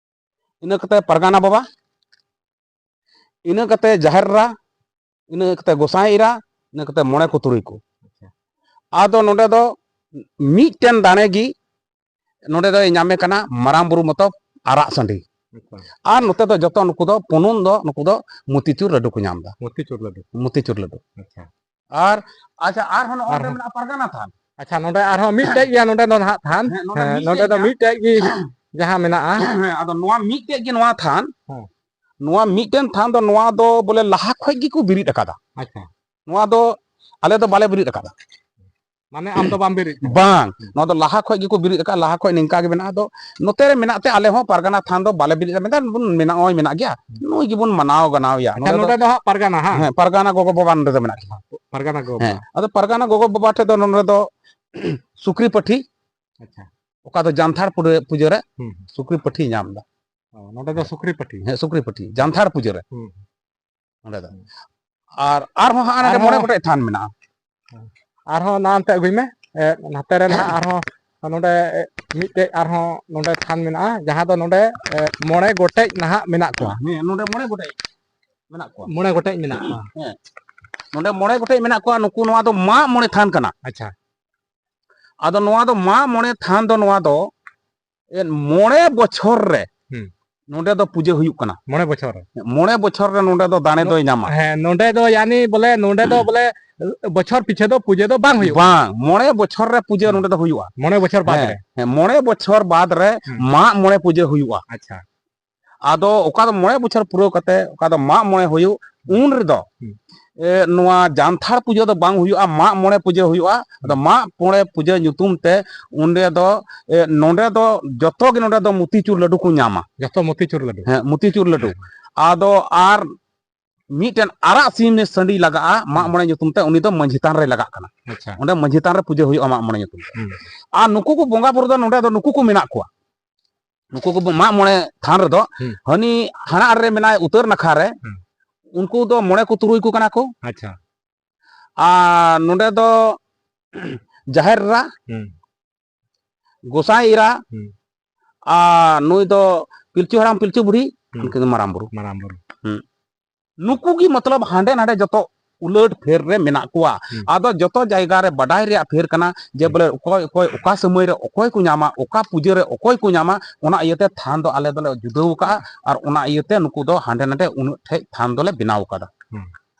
ᱤᱱᱟᱹ ᱠᱟᱛᱮ ᱯᱟᱨᱜᱟᱱᱟ ᱵᱟᱵᱟ, ᱤᱱᱟᱹ ᱠᱟᱛᱮ ᱡᱟᱦᱮᱨ ᱮᱨᱟ, ᱤᱱᱟᱹ ᱠᱟᱛᱮ ᱜᱚᱸᱥᱟᱭ ᱮᱨᱟ, ᱤᱱᱟᱹ ᱠᱟᱛᱮ ᱢᱚᱬᱮ ᱠᱚ ᱛᱩᱨᱩᱭ ᱠᱚ᱾ ᱟᱪᱪᱷᱟ᱾ ᱟᱫᱚ ᱱᱚᱰᱮ ᱫᱚ ᱢᱤᱫᱴᱮᱱ ᱫᱟᱲᱮ ᱜᱮ ᱱᱚᱰᱮ ᱫᱚᱭ ᱧᱟᱢᱮ ᱠᱟᱱᱟ ᱢᱟᱨᱟᱝ ᱵᱩᱨᱩ ᱢᱚᱛᱚ ᱟᱨᱟᱜ ᱥᱟᱺᱰᱤ᱾ ᱟᱪᱪᱷᱟ᱾ ᱟᱨ ᱱᱚᱛᱮ ᱫᱚ ᱡᱚᱛᱚ ᱱᱩᱠᱩ ᱫᱚ ᱯᱩᱱᱩᱱ ᱫᱚ ᱱᱩᱠᱩ ᱫᱚ ᱢᱚᱛᱤᱪᱩᱨ ᱞᱟᱹᱰᱩ ᱠᱚ ᱧᱟᱢ ᱮᱫᱟ᱾ ᱢᱚᱛᱤᱪᱩᱨ ᱞᱟᱹᱰᱩ᱾ ᱢᱚᱛᱤᱪᱩᱨ ᱞᱟᱹᱰᱩ᱾ ᱟᱪᱪᱷᱟ᱾ ᱟᱨ, ᱟᱪᱪᱷᱟ, ᱟᱨᱦᱚᱸ ᱱᱚᱜᱼᱚᱭ ᱱᱚᱰᱮ ᱟᱨᱦᱚᱸ᱾ ᱢᱮᱱᱟᱜᱼᱟ ᱯᱟᱨᱜᱟᱱᱟ ᱛᱷᱟᱱ᱾ ᱟᱪᱪᱷᱟ, ᱱᱚᱰᱮ ᱟᱨᱦᱚᱸ ᱢᱤᱫᱴᱮᱡ ᱜᱮᱭᱟ, ᱱᱚᱰᱮ ᱫᱚ ᱱᱟᱦᱟᱜ ᱛᱷᱟᱱ᱾ ᱦᱮᱸ, ᱱᱚᱰᱮ ᱦᱮᱸ, ᱢᱤᱫᱴᱮᱡ ᱱᱚᱰᱮ ᱫᱚ ᱜᱮᱭᱟ᱾ ᱢᱤᱫᱴᱮᱡ ᱜᱮ ᱡᱟᱦᱟᱸ ᱢᱮᱱᱟᱜᱼᱟ᱾ ᱦᱮᱸ, ᱟᱫᱚ ᱱᱚᱣᱟ ᱢᱤᱫᱴᱮᱡ ᱜᱮ ᱱᱚᱣᱟ ᱛᱷᱟᱱ᱾ ᱦᱮᱸ᱾ ᱱᱚᱣᱟ ᱢᱤᱫᱴᱮᱱ ᱛᱷᱟᱱ ᱫᱚ, ᱱᱚᱣᱟ ᱫᱚ ᱵᱚᱞᱮ ᱞᱟᱦᱟ ᱠᱷᱚᱡ ᱜᱮᱠᱚ ᱵᱮᱨᱮᱫ ᱟᱠᱟᱫᱟ᱾ ᱟᱪᱪᱷᱟ᱾ ᱱᱚᱣᱟ ᱫᱚ ᱟᱞᱮ ᱫᱚ ᱵᱟᱞᱮ ᱵᱮᱨᱮᱫ ᱟᱠᱟᱫᱟ᱾ ᱢᱟᱱᱮ ᱟᱢ ᱫᱚ ᱵᱟᱢ ᱵᱮᱨᱮᱫ ᱠᱟᱫᱟ? ᱵᱟᱝ, ᱦᱩᱸ᱾ ᱱᱚᱣᱟ ᱫᱚ ᱞᱟᱦᱟ ᱠᱷᱚᱡ ᱜᱮᱠᱚ ᱵᱮᱨᱮᱫ ᱟᱠᱟᱫ, ᱞᱟᱦᱟ ᱠᱷᱚᱡ ᱱᱤᱝᱠᱟ ᱜᱮ ᱢᱮᱱᱟᱜᱼᱟ᱾ ᱟᱫᱚ ᱱᱚᱛᱮ ᱨᱮ ᱢᱮᱱᱟᱜ ᱛᱮ ᱟᱞᱮ ᱦᱚᱸ ᱯᱟᱨᱜᱟᱱᱟ ᱛᱷᱟᱱ ᱫᱚ ᱵᱟᱞᱮ ᱵᱮᱨᱮᱫ ᱟᱠᱟᱫᱟ, ᱢᱮᱱᱫᱟ ᱵᱚᱱ ᱢᱮᱱᱟ, ᱱᱚᱜᱼᱚᱭ ᱢᱮᱱᱟᱜ ᱜᱮᱭᱟ, ᱦᱩᱸ᱾ ᱱᱩᱭ ᱜᱮᱵᱚᱱ ᱢᱟᱱᱟᱣ ᱜᱟᱱᱟᱣ ᱮᱭᱟ᱾ ᱟᱪᱪᱷᱟ, ᱱᱚᱰᱮ ᱫᱚ ᱱᱚᱰᱮ ᱫᱚ ᱦᱟᱸᱜ ᱯᱟᱨᱜᱟᱱᱟ, ᱦᱟᱸ? ᱦᱮᱸ, ᱯᱟᱨᱜᱟᱱᱟ ᱜᱚᱜᱚ ᱵᱟᱵᱟ ᱱᱚᱰᱮ ᱫᱚ ᱢᱮᱱᱟᱜ ᱠᱤᱱᱟ᱾ ᱯᱟᱨᱜᱟᱱᱟ ᱜᱚᱜᱚ ᱦᱮᱸ, ᱵᱟᱵᱟ᱾ ᱟᱫᱚ ᱯᱟᱨᱜᱟᱱᱟ ᱜᱚᱜᱚ ᱵᱟᱵᱟ ᱴᱷᱮᱡ ᱫᱚ ᱱᱚᱰᱮ ᱫᱚ ᱥᱩᱠᱨᱤ ᱯᱟᱹᱴᱷᱤ, ᱟᱪᱪᱷᱟ᱾ ᱚᱠᱟ ᱫᱚ ᱡᱟᱱᱛᱷᱟᱲ ᱯᱩᱡᱟᱹ, ᱯᱩᱡᱟᱹ ᱨᱮ ᱦᱩᱸ, ᱦᱩᱸ᱾ ᱥᱩᱠᱨᱤ ᱯᱟᱹᱴᱷᱤ ᱧᱟᱢ ᱮᱫᱟ᱾ ᱚ, ᱱᱚᱰᱮ ᱫᱚ ᱥᱩᱠᱨᱤ ᱯᱟᱹᱴᱷᱤ? ᱦᱮᱸ, ᱥᱩᱠᱨᱤ ᱯᱟᱹᱴᱷᱤ, ᱡᱟᱱᱛᱷᱟᱲ ᱯᱩᱡᱟᱹ ᱨᱮ᱾ ᱦᱩᱸ᱾ ᱱᱚᱰᱮ ᱫᱚ᱾ ᱦᱩᱸ᱾ ᱟᱨ ᱟᱨᱦᱚᱸ ᱦᱟᱸᱜ ᱱᱚᱰᱮ ᱟᱨᱦᱚᱸ ᱢᱚᱬᱮ ᱜᱚᱴᱮᱡ ᱛᱷᱟᱱ ᱢᱮᱱᱟᱜᱼᱟ᱾ ᱟᱨᱦᱚᱸ ᱚᱱᱟ ᱚᱱᱛᱮ ᱟᱹᱜᱩᱭ ᱢᱮ᱾ ᱮ, ᱱᱚᱛᱮ ᱨᱮ ᱱᱟᱦᱟᱜ ᱟᱨᱦᱚᱸ ᱱᱚᱰᱮ, ᱮ, ᱢᱤᱫᱴᱮᱡ ᱟᱨᱦᱚᱸ ᱱᱚᱰᱮ ᱛᱷᱟᱱ ᱢᱮᱱᱟᱜᱼᱟ, ᱡᱟᱦᱟᱸ ᱫᱚ ᱱᱚᱰᱮ, ᱮ, ᱢᱚᱬᱮ ᱜᱚᱴᱮᱡ ᱱᱟᱦᱟᱜ ᱢᱮᱱᱟᱜ ᱠᱚᱣᱟ᱾ ᱦᱮᱸ, ᱱᱚᱰᱮ ᱢᱚᱬᱮ ᱜᱚᱴᱮᱡ ᱢᱮᱱᱟᱜ ᱠᱚᱣᱟ᱾ ᱢᱚᱬᱮ ᱜᱚᱴᱮᱡ ᱢᱮᱱᱟᱜ ᱠᱚᱣᱟ᱾ ᱦᱮᱸ, ᱱᱚᱰᱮ ᱢᱚᱬᱮ ᱜᱚᱴᱮᱡ ᱢᱮᱱᱟᱜ ᱠᱚᱣᱟ᱾ ᱱᱩᱠᱩ, ᱱᱚᱣᱟ ᱫᱚ ᱢᱟᱜ ᱢᱚᱬᱮ ᱛᱷᱟᱱ ᱠᱟᱱᱟ᱾ ᱟᱪᱪᱷᱟ᱾ ᱟᱫᱚ ᱱᱚᱣᱟ ᱫᱚ ᱢᱟᱜ ᱢᱚᱬᱮ ᱛᱷᱟᱱ ᱫᱚ, ᱱᱚᱣᱟ ᱫᱚ, ᱮ, ᱢᱚᱬᱮ ᱵᱚᱪᱷᱚᱨ ᱨᱮ ᱦᱩᱸ᱾ ᱱᱚᱰᱮ ᱫᱚ ᱯᱩᱡᱟᱹ ᱦᱩᱭᱩᱜ ᱠᱟᱱᱟ᱾ ᱢᱚᱬᱮ ᱵᱚᱪᱷᱚᱨ ᱨᱮ᱾ ᱢᱚᱬᱮ ᱵᱚᱪᱷᱚᱨ ᱨᱮ ᱱᱚᱰᱮ ᱫᱚ ᱫᱟᱲᱮ ᱫᱚᱭ ᱧᱟᱢᱟ᱾ ᱵᱟᱝ, ᱢᱚᱬᱮ ᱵᱚᱪᱷᱚᱨ ᱨᱮ ᱯᱩᱡᱟᱹ ᱱᱚᱰᱮ ᱫᱚ ᱦᱩᱭᱩᱜᱼᱟ᱾ ᱢᱚᱬᱮ ᱵᱚᱪᱷᱚᱨ ᱵᱟᱫ ᱨᱮ᱾ ᱦᱮᱸ, ᱢᱚᱬᱮ ᱵᱚᱪᱷᱚᱨ ᱵᱟᱫ ᱨᱮ ᱦᱩᱸ᱾ ᱢᱟᱜ ᱢᱚᱬᱮ ᱯᱩᱡᱟᱹ ᱦᱩᱭᱩᱜᱼᱟ᱾ ᱟᱪᱪᱷᱟ᱾ ᱟᱫᱚ ᱚᱠᱟ ᱫᱚ ᱢᱚᱬᱮ ᱵᱚᱪᱷᱚᱨ ᱯᱩᱨᱟᱹᱣ ᱠᱟᱛᱮ ᱚᱠᱟ ᱫᱚ ᱢᱟᱜ ᱢᱚᱬᱮ ᱦᱩᱭᱩᱜ, ᱩᱱ ᱨᱮᱫᱚ, ᱦᱩᱸ᱾ ᱮ, ᱱᱚᱣᱟ ᱡᱟᱱᱛᱷᱟᱲ ᱯᱩᱡᱟᱹ ᱫᱚ ᱵᱟᱝ ᱦᱩᱭᱩᱜᱼᱟ, ᱢᱟᱜ ᱢᱚᱬᱮ ᱯᱩᱡᱟᱹ ᱦᱩᱭᱩᱜᱼᱟ᱾ ᱟᱫᱚ ᱢᱟᱜ ᱢᱚᱬᱮ ᱯᱩᱡᱟᱹ ᱧᱩᱛᱩᱢ ᱛᱮ ᱚᱸᱰᱮ ᱫᱚ, ᱮ, ᱱᱚᱰᱮ ᱫᱚ ᱡᱚᱛᱚ ᱜᱮ ᱱᱚᱰᱮ ᱫᱚ ᱢᱩᱛᱤᱪᱩᱨ ᱞᱟᱹᱰᱩ ᱠᱚ ᱧᱟᱢᱟ᱾ ᱡᱚᱛᱚ ᱢᱚᱛᱤᱪᱩᱨ ᱞᱟᱹᱰᱩ᱾ ᱦᱮᱸ, ᱢᱩᱛᱤᱪᱩᱨ ᱞᱟᱹᱰᱩ᱾ ᱟᱫᱚ ᱟᱨ ᱢᱤᱫᱴᱮᱱ ᱟᱨᱟᱜ ᱥᱤᱢ ᱥᱟᱺᱰᱤ ᱞᱟᱜᱟᱜᱼᱟ ᱢᱟᱜ ᱢᱚᱬᱮ ᱧᱩᱛᱩᱢ ᱛᱮ, ᱩᱱᱤ ᱫᱚ ᱢᱟᱺᱡᱷᱤ ᱛᱷᱟᱱ ᱨᱮ ᱞᱟᱜᱟᱜ ᱠᱟᱱᱟ᱾ ᱟᱪᱪᱷᱟ᱾ ᱚᱸᱰᱮ ᱢᱟᱺᱡᱷᱤ ᱛᱷᱟᱱ ᱨᱮ ᱯᱩᱡᱟᱹ ᱦᱩᱭᱩᱜᱼᱟ ᱢᱟᱜ ᱢᱚᱬᱮ ᱧᱩᱛᱩᱢ ᱛᱮ᱾ ᱦᱩᱸ᱾ ᱟᱨ ᱱᱩᱠᱩ ᱠᱚ ᱵᱚᱸᱜᱟ ᱵᱩᱨᱩ ᱫᱚ ᱱᱚᱰᱮ ᱫᱚ ᱱᱩᱠᱩ ᱠᱚ ᱢᱮᱱᱟᱜ ᱠᱚᱣᱟ᱾ ᱱᱩᱠᱩ ᱠᱚ ᱢᱟᱜ ᱢᱚᱬᱮ ᱛᱷᱟᱱ ᱨᱮᱫᱚ ᱦᱩᱸ᱾ ᱦᱟᱹᱱᱤ ᱦᱟᱱᱟ ᱟᱲᱮ ᱨᱮ ᱢᱮᱱᱟᱭ ᱩᱛᱟᱹᱨ ᱱᱟᱠᱷᱟ ᱨᱮ, ᱦᱩᱸ᱾ ᱩᱱᱠᱩ ᱫᱚ ᱢᱚᱬᱮ ᱠᱚ ᱛᱩᱨᱩᱭ ᱠᱚ ᱠᱟᱱᱟ ᱠᱚ᱾ ᱟᱪᱪᱷᱟ᱾ ᱟᱨ ᱱᱚᱰᱮ ᱫᱚ ᱡᱟᱦᱮᱨ ᱮᱨᱟ, ᱦᱩᱸ᱾ ᱜᱚᱸᱥᱟᱭ ᱮᱨᱟ, ᱦᱩᱸ᱾ ᱟᱨ ᱱᱩᱭ ᱫᱚ ᱯᱤᱞᱪᱩ ᱦᱟᱲᱟᱢ ᱯᱤᱞᱪᱩ ᱵᱩᱲᱦᱤ, ᱦᱩᱸ᱾ ᱩᱱᱠᱤᱱ ᱫᱚ ᱢᱟᱨᱟᱝ ᱵᱩᱨᱩ᱾ ᱢᱟᱨᱟᱝ ᱵᱩᱨᱩ᱾ ᱦᱩᱸ᱾ ᱱᱩᱠᱩ ᱜᱮ ᱢᱚᱛᱞᱚᱵ ᱦᱟᱸᱰᱮ ᱱᱟᱰᱮ ᱡᱚᱛᱚ ᱩᱞᱟᱹᱴ ᱯᱷᱮᱨ ᱨᱮ ᱢᱮᱱᱟᱜ ᱠᱚᱣᱟ᱾ ᱦᱩᱸ᱾ ᱟᱫᱚ ᱡᱚᱛᱚ ᱡᱟᱭᱜᱟ ᱨᱮ ᱵᱟᱰᱟᱭ ᱨᱮᱭᱟᱜ ᱯᱷᱮᱨ ᱠᱟᱱᱟ ᱡᱮ ᱦᱩᱸ᱾ ᱵᱚᱞᱮ ᱚᱠᱚᱭ ᱚᱠᱚᱭ ᱚᱠᱟ ᱥᱚᱢᱚᱭ ᱨᱮ ᱚᱠᱚᱭ ᱠᱚ ᱧᱟᱢᱟ, ᱚᱠᱟ ᱯᱩᱡᱟᱹ ᱨᱮ ᱚᱠᱚᱭ ᱠᱚ ᱧᱟᱢᱟ, ᱚᱱᱟ ᱤᱭᱟᱹᱛᱮ ᱛᱷᱟᱱ ᱫᱚ ᱟᱞᱮ ᱫᱚᱞᱮ ᱡᱩᱫᱟᱹᱣ ᱠᱟᱜᱼᱟ᱾ ᱟᱨ ᱚᱱᱟ ᱤᱭᱟᱹᱛᱮ ᱱᱩᱠᱩ ᱫᱚ ᱦᱟᱸᱰᱮ ᱱᱟᱰᱮ ᱩᱱᱟᱹᱜ ᱴᱷᱮᱡ ᱛᱷᱟᱱ ᱫᱚᱞᱮ ᱵᱮᱱᱟᱣ ᱠᱟᱫᱟ᱾ ᱦᱩᱸ᱾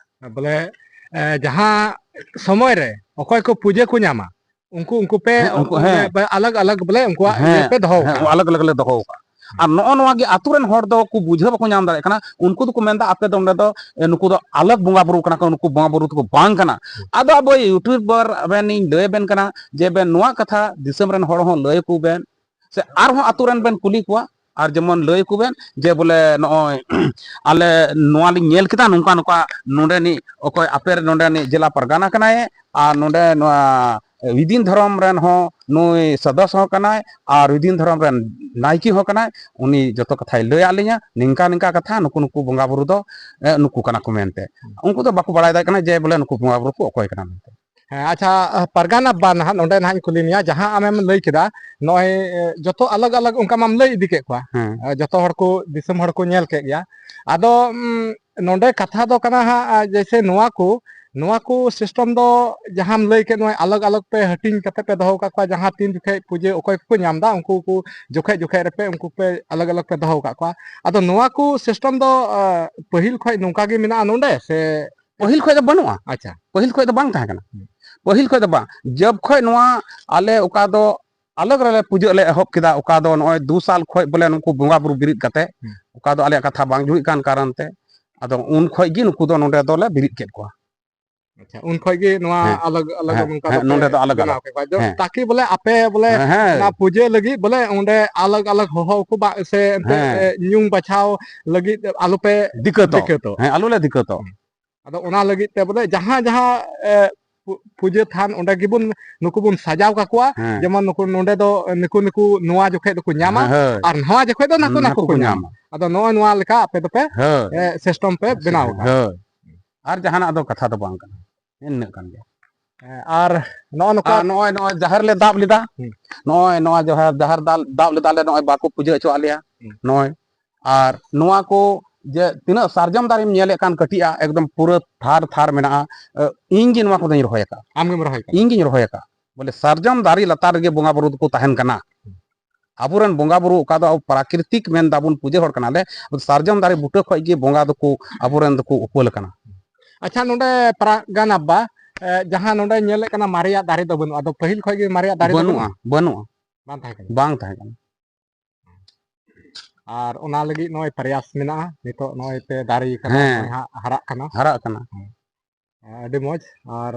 ᱵᱚᱞᱮ, ᱮ, ᱡᱟᱦᱟᱸ ᱥᱚᱢᱚᱭ ᱨᱮ ᱚᱠᱚᱭ ᱠᱚ ᱯᱩᱡᱟᱹ ᱠᱚ ᱧᱟᱢᱟ, ᱩᱱᱠᱩ, ᱩᱱᱠᱩ ᱯᱮ, ᱦᱮᱸ, ᱩᱱᱠᱩ, ᱩᱱᱠᱩ ᱦᱮᱸ᱾ ᱯᱮ ᱟᱞᱟᱜᱽ ᱟᱞᱟᱜᱽ ᱵᱚᱞᱮ ᱩᱱᱠᱩᱣᱟᱜ ᱤᱭᱟᱹ ᱦᱮᱸ, ᱯᱮ ᱫᱚᱦᱚ ᱦᱮᱸ, ᱠᱟᱜᱼᱟ᱾ ᱟᱞᱟᱜᱽ ᱟᱞᱟᱜᱽ ᱞᱮ ᱫᱚᱦᱚ ᱠᱟᱜᱼᱟ᱾ ᱟᱨ ᱱᱚᱜᱼᱚ ᱱᱚᱣᱟ ᱜᱮ ᱟᱛᱳ ᱨᱮᱱ ᱦᱚᱲ ᱫᱚ ᱠᱚ ᱵᱩᱡᱷᱟᱹᱣ ᱵᱟᱠᱚ ᱧᱟᱢ ᱫᱟᱲᱮᱭᱟᱜ ᱠᱟᱱᱟ, ᱩᱱᱠᱩ ᱫᱚᱠᱚ ᱢᱮᱱᱫᱟ ᱟᱯᱮ ᱫᱚ ᱚᱸᱰᱮ ᱫᱚ, ᱮ, ᱱᱩᱠᱩ ᱫᱚ ᱟᱞᱟᱜᱽ ᱵᱚᱸᱜᱟ ᱵᱩᱨᱩ ᱠᱟᱱᱟ ᱠᱚ, ᱱᱩᱠᱩ ᱵᱚᱸᱜᱟ ᱵᱩᱨᱩ ᱫᱚᱠᱚ ᱵᱟᱝ ᱠᱟᱱᱟ᱾ ᱟᱫᱚ ᱟᱵᱚ ᱭᱩᱴᱩᱵᱟᱨ ᱟᱵᱮᱱ ᱤᱧ ᱞᱟᱹᱭ ᱟᱵᱮᱱ ᱠᱟᱱᱟ ᱡᱮ ᱵᱮᱱ ᱱᱚᱣᱟ ᱠᱟᱛᱷᱟ ᱫᱤᱥᱚᱢ ᱨᱮᱱ ᱦᱚᱲ ᱦᱚᱸ ᱞᱟᱹᱭ ᱟᱠᱚ ᱵᱮᱱ, ᱥᱮ ᱟᱨᱦᱚᱸ ᱟᱛᱳ ᱨᱮᱱ ᱵᱮᱱ ᱠᱩᱞᱤ ᱠᱚᱣᱟ, ᱟᱨ ᱡᱮᱢᱚᱱ ᱞᱟᱹᱭ ᱟᱠᱚ ᱵᱮᱱ ᱡᱮ ᱵᱚᱞᱮ ᱱᱚᱜᱼᱚᱭ ᱟᱞᱮ ᱱᱚᱣᱟ ᱞᱤᱧ ᱧᱮᱞ ᱠᱮᱫᱟ, ᱱᱚᱝᱠᱟ ᱱᱚᱝᱠᱟ ᱱᱚᱰᱮᱱᱤᱡ ᱚᱠᱚᱭ ᱟᱯᱮ ᱨᱮᱱ ᱱᱚᱰᱮᱱᱤᱡ ᱡᱮᱞᱟ ᱯᱟᱨᱜᱟᱱᱟ ᱠᱟᱱᱟᱭ, ᱟᱨ ᱱᱚᱰᱮ ᱱᱚᱣᱟ ᱨᱤᱫᱤᱱ ᱫᱷᱚᱨᱚᱢ ᱨᱮᱱ ᱦᱚᱸ ᱱᱩᱭ ᱥᱚᱫᱚᱥ ᱦᱚᱸ ᱠᱟᱱᱟᱭ ᱟᱨ ᱨᱤᱫᱤᱱ ᱫᱷᱚᱨᱚᱢ ᱨᱮᱱ ᱱᱟᱭᱠᱮ ᱦᱚᱸ ᱠᱟᱱᱟᱭ, ᱩᱱᱤ ᱡᱚᱛᱚ ᱠᱟᱛᱷᱟᱭ ᱞᱟᱹᱭ ᱟᱫ ᱞᱤᱧᱟ, ᱱᱤᱝᱠᱟ ᱱᱤᱝᱠᱟ ᱠᱟᱛᱷᱟ, ᱱᱩᱠᱩ ᱱᱩᱠᱩ ᱵᱚᱸᱜᱟ ᱵᱩᱨᱩ ᱫᱚ, ᱮ, ᱱᱩᱠᱩ ᱠᱟᱱᱟ ᱠᱚ ᱢᱮᱱᱛᱮ᱾ ᱩᱱᱠᱩ ᱫᱚ ᱵᱟᱠᱚ ᱵᱟᱲᱟᱭ ᱫᱟᱲᱮᱭᱟᱜ ᱠᱟᱱᱟ ᱡᱮ ᱵᱚᱞᱮ ᱱᱩᱠᱩ ᱵᱚᱸᱜᱟ ᱵᱩᱨᱩ ᱠᱚ ᱚᱠᱚᱭ ᱠᱟᱱᱟ ᱢᱮᱱᱛᱮ᱾ ᱦᱮᱸ, ᱟᱪᱪᱷᱟ, ᱯᱟᱨᱜᱟᱱᱟ ᱵᱟ ᱱᱟᱦᱟᱜ ᱱᱚᱰᱮ ᱱᱟᱦᱟᱜ ᱤᱧ ᱠᱩᱞᱤ ᱢᱮᱭᱟ, ᱡᱟᱦᱟᱸ ᱟᱢᱮᱢ ᱞᱟᱹᱭ ᱠᱮᱫᱟ ᱱᱚᱜᱼᱚᱭ, ᱮ, ᱡᱚᱛᱚ ᱟᱞᱟᱜᱽ ᱟᱞᱟᱜᱽ ᱚᱱᱠᱟ ᱢᱟᱢ ᱞᱟᱹᱭ ᱤᱫᱤ ᱠᱮᱫ ᱠᱚᱣᱟ᱾ ᱦᱮᱸ᱾ ᱮ, ᱡᱚᱛᱚ ᱦᱚᱲ ᱠᱚ, ᱫᱤᱥᱚᱢ ᱦᱚᱲ ᱠᱚ ᱧᱮᱞ ᱠᱮᱫ ᱜᱮᱭᱟ᱾ ᱟᱫᱚ, ᱩᱢ, ᱱᱚᱰᱮ ᱠᱟᱛᱷᱟ ᱫᱚ ᱠᱟᱱᱟ ᱦᱟᱸᱜ, ᱟ, ᱡᱮᱭᱥᱮ ᱱᱚᱣᱟ ᱠᱚ, ᱱᱚᱣᱟ ᱠᱚ system ᱫᱚ ᱡᱟᱦᱟᱸᱢ ᱞᱟᱹᱭ ᱠᱮᱫ, ᱱᱚᱜᱼᱚᱭ ᱟᱞᱟᱜᱽ ᱟᱞᱟᱜᱽ ᱯᱮ ᱦᱟᱹᱴᱤᱧ ᱠᱟᱛᱮ ᱯᱮ ᱫᱚᱦᱚ ᱟᱠᱟᱫ ᱠᱚᱣᱟ, ᱡᱟᱦᱟᱸ ᱛᱤᱱ ᱡᱚᱠᱷᱮᱡ ᱯᱩᱡᱟᱹ ᱚᱠᱚᱭ ᱠᱚᱠᱚ ᱧᱟᱢ ᱮᱫᱟ, ᱩᱱᱠᱩ ᱠᱚ ᱡᱚᱠᱷᱮᱡ ᱡᱚᱠᱷᱮᱡ ᱨᱮᱯᱮ ᱩᱱᱠᱩ ᱯᱮ ᱟᱞᱟᱜᱽ ᱟᱞᱟᱜᱽ ᱯᱮ ᱫᱚᱦᱚ ᱟᱠᱟᱫ ᱠᱚᱣᱟ᱾ ᱟᱫᱚ ᱱᱚᱣᱟ ᱠᱚ system ᱫᱚ, ᱟ, ᱯᱟᱹᱦᱤᱞ ᱠᱷᱚᱡ ᱱᱚᱝᱠᱟ ᱜᱮ ᱢᱮᱱᱟᱜᱼᱟ ᱱᱚᱰᱮ ᱥᱮ? ᱯᱟᱹᱦᱤᱞ ᱠᱷᱚᱡ ᱫᱚ ᱵᱟᱹᱱᱩᱜᱼᱟ᱾ ᱟᱪᱪᱷᱟ᱾ ᱯᱟᱹᱦᱤᱞ ᱠᱷᱚᱡ ᱫᱚ ᱵᱟᱝ ᱛᱟᱦᱮᱸ ᱠᱟᱱᱟ᱾ ᱦᱩᱸ᱾ ᱯᱟᱹᱦᱤᱞ ᱠᱷᱚᱡ ᱫᱚ ᱵᱟᱝ᱾ ᱡᱟᱵ ᱠᱷᱚᱡ ᱱᱚᱣᱟ ᱟᱞᱮ ᱚᱠᱟ ᱫᱚ ᱟᱞᱟᱜᱽ ᱨᱮᱞᱮ ᱯᱩᱡᱟᱹᱜ ᱞᱮ ᱮᱦᱚᱵ ᱠᱮᱫᱟ, ᱚᱠᱟ ᱫᱚ ᱱᱚᱜᱼᱚᱭ ᱫᱩ ᱥᱟᱞ ᱠᱷᱚᱡ ᱵᱚᱞᱮ ᱱᱩᱠᱩ ᱵᱚᱸᱜᱟ ᱵᱩᱨᱩ ᱵᱤᱨᱤᱫ ᱠᱟᱛᱮ, ᱦᱩᱸ᱾ ᱚᱠᱟ ᱫᱚ ᱟᱞᱮᱭᱟᱜ ᱠᱟᱛᱷᱟ ᱵᱟᱝ ᱡᱩᱨᱤᱜ ᱠᱟᱱ ᱠᱟᱨᱚᱱ ᱛᱮ, ᱟᱫᱚ ᱩᱱ ᱠᱷᱚᱡ ᱜᱮ ᱱᱩᱠᱩ ᱫᱚ ᱱᱚᱰᱮ ᱫᱚᱞᱮ ᱵᱤᱨᱤᱫ ᱠᱮᱫ ᱠᱚᱣᱟ᱾ ᱟᱪᱪᱷᱟ, ᱩᱱ ᱠᱷᱚᱡ ᱜᱮ ᱱᱚᱣᱟ ᱦᱮᱸ᱾ ᱟᱞᱟᱜᱽ ᱟᱞᱟᱜᱽ ᱦᱮᱸ, ᱱᱚᱝᱠᱟ ᱦᱮᱸ, ᱫᱚᱯᱮ ᱱᱚᱰᱮ ᱫᱚ ᱟᱞᱟᱜᱽ ᱵᱮᱱᱟᱣ ᱟᱞᱟᱜᱽ᱾ ᱠᱮᱫ ᱠᱚᱣᱟ᱾ ᱡᱚ-, ᱦᱮᱸ᱾ ᱛᱟᱠᱤ ᱵᱚᱞᱮ ᱟᱯᱮ ᱵᱚᱞᱮ ᱦᱮᱸ, ᱦᱮᱸ᱾ ᱚᱱᱟ ᱯᱩᱡᱟᱹ ᱞᱟᱹᱜᱤᱫ ᱵᱚᱞᱮ ᱚᱸᱰᱮ ᱟᱞᱟᱜᱽ ᱟᱞᱟᱜᱽ ᱦᱚᱦᱚ ᱠᱚ ᱵᱟ-, ᱥᱮ ᱮᱱᱛᱮ, ᱦᱮᱸ᱾ ᱮ, ᱧᱩᱢ ᱵᱟᱪᱷᱟᱣ ᱞᱟᱹᱜᱤᱫ ᱟᱞᱚᱯᱮ ᱫᱤᱠᱟᱹᱛᱚᱜ᱾ ᱫᱤᱠᱟᱹᱛᱚᱜ᱾ ᱦᱮᱸ, ᱟᱞᱚᱞᱮ ᱫᱤᱠᱟᱹᱛᱚᱜ᱾ ᱦᱩᱸ᱾ ᱟᱫᱚ ᱚᱱᱟ ᱞᱟᱹᱜᱤᱫ ᱛᱮ ᱵᱚᱞᱮ ᱡᱟᱦᱟᱸ ᱡᱟᱦᱟᱸ, ᱮ, ᱯᱩ-, ᱯᱩᱡᱟᱹ ᱛᱷᱟᱱ ᱚᱸᱰᱮ ᱜᱮᱵᱚᱱ, ᱱᱩᱠᱩ ᱵᱚᱱ ᱥᱟᱡᱟᱣ ᱠᱟᱠᱚᱣᱟ, ᱦᱮᱸ᱾ ᱡᱮᱢᱚᱱ ᱱᱩᱠᱩ ᱱᱚᱸᱰᱮ ᱫᱚ ᱱᱩᱠᱩ ᱱᱩᱠᱩ ᱱᱚᱣᱟ ᱡᱚᱠᱷᱮᱡ ᱫᱚᱠᱚ ᱧᱟᱢᱟ, ᱦᱮᱸ, ᱦᱳᱭ᱾ ᱟᱨ ᱱᱚᱣᱟ ᱡᱚᱠᱷᱮᱡ ᱫᱚ ᱱᱟᱠᱚ ᱦᱩᱸ, ᱱᱟᱠᱚ ᱱᱟᱠᱚ ᱠᱚ ᱠᱚ ᱧᱟᱢᱟ᱾ ᱧᱟᱢᱟ᱾ ᱟᱫᱚ ᱱᱚᱜᱼᱚᱭ ᱱᱚᱣᱟ ᱞᱮᱠᱟ ᱟᱯᱮ ᱫᱚᱯᱮ, ᱦᱳᱭ᱾ ᱮ, system ᱯᱮ ᱵᱮᱱᱟᱣ ᱟᱠᱟᱫᱼᱟ᱾ ᱦᱳᱭ᱾ ᱟᱨ ᱡᱟᱦᱟᱱᱟᱜ ᱫᱚ ᱠᱟᱛᱷᱟ ᱫᱚ ᱵᱟᱝ ᱠᱟᱱᱟ, ᱤᱱᱟᱹᱜ ᱠᱟᱱ ᱜᱮᱭᱟ᱾ ᱦᱮᱸ, ᱟᱨ ᱱᱚᱜᱼᱚ ᱱᱚᱝᱠᱟ ᱟᱨ ᱱᱚᱜᱼᱚᱭ ᱱᱚᱜᱼᱚᱭ ᱡᱟᱦᱮᱨ ᱞᱮ ᱫᱟᱵ ᱞᱮᱫᱟ, ᱦᱩᱸ᱾ ᱱᱚᱜᱼᱚᱭ ᱱᱚᱣᱟ ᱡᱟᱦᱮᱨ, ᱡᱟᱦᱮᱨ ᱫᱟᱞ-, ᱫᱟᱵ ᱞᱮᱫᱟ ᱞᱮ, ᱱᱚᱜᱼᱚᱭ ᱵᱟᱠᱚ ᱯᱩᱡᱟᱹ ᱦᱚᱪᱚᱣᱟᱜ ᱞᱮᱭᱟ, ᱦᱩᱸ᱾ ᱱᱚᱜᱼᱚᱭ᱾ ᱟᱨ ᱱᱚᱣᱟ ᱠᱚ ᱡᱮ ᱛᱤᱱᱟᱹᱜ ᱥᱟᱨᱡᱚᱢ ᱫᱟᱨᱮᱢ ᱧᱮᱞᱮᱫ ᱠᱟᱱ ᱠᱟᱹᱴᱤᱡ ᱟᱜ ᱮᱠᱫᱚᱢ ᱯᱩᱨᱟᱹ ᱛᱷᱟᱨ ᱛᱷᱟᱨ ᱢᱮᱱᱟᱜᱼᱟ, ᱮ, ᱤᱧ ᱜᱮ ᱱᱚᱣᱟ ᱠᱚᱫᱚᱧ ᱨᱚᱦᱚᱭ ᱟᱠᱟᱫᱼᱟ᱾ ᱟᱢ ᱜᱮᱢ ᱨᱚᱦᱚᱭ ᱟᱠᱟᱫᱼᱟ? ᱤᱧ ᱜᱤᱧ ᱨᱚᱦᱚᱭ ᱟᱠᱟᱫᱼᱟ᱾ ᱵᱚᱞᱮ ᱥᱟᱨᱡᱚᱢ ᱫᱟᱨᱮ ᱞᱟᱛᱟᱨ ᱨᱮᱜᱮ ᱵᱚᱸᱜᱟ ᱵᱩᱨᱩ ᱫᱚᱠᱚ ᱛᱟᱦᱮᱱ ᱠᱟᱱᱟ᱾ ᱟᱵᱚᱨᱮᱱ ᱵᱚᱸᱜᱟ ᱵᱩᱨᱩ ᱚᱠᱟ ᱫᱚ ᱟᱵᱚ ᱯᱨᱟᱠᱨᱤᱛᱤᱠ ᱢᱮᱱ ᱫᱟᱵᱚᱱ, ᱯᱩᱡᱟᱹ ᱦᱚᱲ ᱠᱟᱱᱟᱞᱮ, ᱥᱟᱨᱡᱚᱢ ᱫᱟᱨᱮ ᱵᱩᱴᱟᱹ ᱠᱷᱚᱡ ᱜᱮ ᱵᱚᱸᱜᱟ ᱫᱚᱠᱚ, ᱟᱵᱚᱨᱮᱱ ᱫᱚᱠᱚ ᱩᱯᱟᱹᱞ ᱟᱠᱟᱱᱟ᱾ ᱟᱪᱪᱷᱟ, ᱱᱚᱰᱮ ᱯᱟᱨᱜᱟᱱᱟ ᱵᱟ, ᱮ, ᱡᱟᱦᱟᱸ ᱱᱚᱰᱮ ᱧᱮᱞᱮᱫ ᱠᱟᱱᱟ ᱢᱟᱨᱮᱭᱟᱜ ᱫᱟᱨᱮ ᱫᱚ ᱵᱟᱹᱱᱩᱜᱼᱟ, ᱟᱫᱚ ᱯᱟᱹᱦᱤᱞ ᱠᱷᱚᱡ ᱜᱮ ᱢᱟᱨᱮᱭᱟᱜ ᱫᱟᱨᱮ ᱫᱚ ᱵᱟᱹᱱᱩᱜᱼᱟ, ᱵᱟᱹᱱᱩᱜᱼᱟ᱾ ᱵᱟᱝ ᱛᱟᱦᱮᱸ ᱠᱟᱱᱟ? ᱵᱟᱝ ᱛᱟᱦᱮᱸ ᱠᱟᱱᱟ᱾ ᱟᱨ ᱚᱱᱟ ᱞᱟᱹᱜᱤᱫ ᱱᱚᱜᱼᱚᱭ ᱯᱨᱚᱭᱟᱥ ᱢᱮᱱᱟᱜᱼᱟ, ᱱᱤᱛᱚᱜ ᱱᱚᱜᱼᱚᱭ ᱯᱮ ᱫᱟᱨᱮ ᱠᱟᱱᱟ, ᱦᱮᱸ᱾ ᱱᱚᱜᱼᱚᱭ ᱦᱟᱸᱜ ᱦᱟᱨᱟᱜ ᱠᱟᱱᱟ᱾ ᱦᱟᱨᱟᱜ ᱠᱟᱱᱟ᱾ ᱦᱮᱸ᱾ ᱟᱹᱰᱤ ᱢᱚᱡᱽ᱾ ᱟᱨ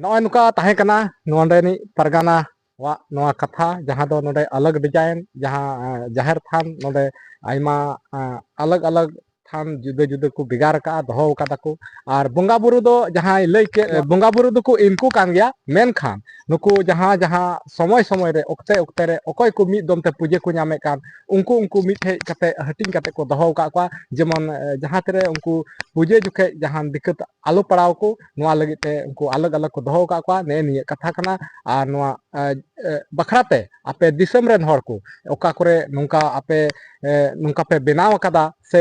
ᱱᱚᱜᱼᱚᱭ ᱱᱚᱝᱠᱟ ᱛᱟᱦᱮᱸ ᱠᱟᱱᱟ ᱱᱚᱰᱮᱱᱤᱡ ᱯᱟᱨᱜᱟᱱᱟ ᱣᱟᱜ ᱱᱚᱣᱟ ᱠᱟᱛᱷᱟ, ᱡᱟᱦᱟᱸ ᱫᱚ ᱱᱚᱰᱮ ᱟᱞᱟᱜᱽ design, ᱡᱟᱦᱟᱸ, ᱮᱸ, ᱡᱟᱦᱮᱨ ᱛᱷᱟᱱ ᱱᱚᱰᱮ ᱟᱭᱢᱟ, ᱮᱸ, ᱟᱞᱟᱜᱽ ᱟᱞᱟᱜᱽ ᱛᱷᱟᱱ ᱡᱩᱫᱟᱹ ᱡᱩᱫᱟᱹ ᱠᱚ ᱵᱷᱮᱜᱟᱨ ᱟᱠᱟᱫᱼᱟ, ᱫᱚᱦᱚ ᱟᱠᱟᱫᱟ ᱠᱚ᱾ ᱟᱨ ᱵᱚᱸᱜᱟ ᱵᱩᱨᱩ ᱫᱚ ᱡᱟᱦᱟᱸᱭ ᱞᱟᱹᱭ ᱠᱮᱫ, ᱵᱚᱸᱜᱟ ᱵᱩᱨᱩ ᱫᱚᱠᱚ ᱤᱱᱠᱩ ᱠᱟᱱ ᱜᱮᱭᱟ, ᱢᱮᱱᱠᱷᱟᱱ ᱱᱩᱠᱩ ᱡᱟᱦᱟᱸ ᱡᱟᱦᱟᱸ ᱥᱚᱢᱚᱭ ᱥᱚᱢᱚᱭ ᱨᱮ, ᱚᱠᱛᱮ ᱚᱠᱛᱮ ᱨᱮ ᱚᱠᱚᱭ ᱠᱚ ᱢᱤᱫ ᱫᱚᱢ ᱛᱮ ᱯᱩᱡᱟᱹ ᱠᱚ ᱧᱟᱢᱮᱫ ᱠᱟᱱ, ᱩᱱᱠᱩ ᱩᱱᱠᱩ ᱢᱤᱫ ᱴᱷᱮᱡ ᱠᱟᱛᱮ ᱦᱟᱹᱴᱤᱧ ᱠᱟᱛᱮ ᱠᱚ ᱫᱚᱦᱚ ᱟᱠᱟᱫ ᱠᱚᱣᱟ, ᱡᱮᱢᱚᱱ, ᱮ, ᱡᱟᱦᱟᱸ ᱛᱤᱨᱮ ᱩᱱᱠᱩ ᱯᱩᱡᱟᱹ ᱡᱚᱠᱷᱮᱡ ᱡᱟᱦᱟᱱ ᱫᱤᱠᱠᱟᱹᱛ ᱟᱞᱚ ᱯᱟᱲᱟᱣ ᱠᱚ, ᱱᱚᱣᱟ ᱞᱟᱹᱜᱤᱫ ᱛᱮ ᱩᱱᱠᱩ ᱟᱞᱟᱜᱽ ᱟᱞᱟᱜᱽ ᱠᱚ ᱫᱚᱦᱚ ᱟᱠᱟᱫ ᱠᱚᱣᱟ᱾ ᱱᱮᱜᱼᱮ ᱱᱤᱭᱟᱹ ᱠᱟᱛᱷᱟ ᱠᱟᱱᱟ᱾ ᱟᱨ ᱱᱚᱣᱟ, ᱮ, ᱮ, ᱵᱟᱠᱷᱨᱟ ᱛᱮ ᱟᱯᱮ ᱫᱤᱥᱚᱢ ᱨᱮᱱ ᱦᱚᱲ ᱠᱚ ᱚᱠᱟ ᱠᱚᱨᱮ ᱱᱚᱝᱠᱟ ᱟᱯᱮ, ᱮ, ᱱᱚᱝᱠᱟ ᱯᱮ ᱵᱮᱱᱟᱣ ᱟᱠᱟᱫᱟ ᱥᱮ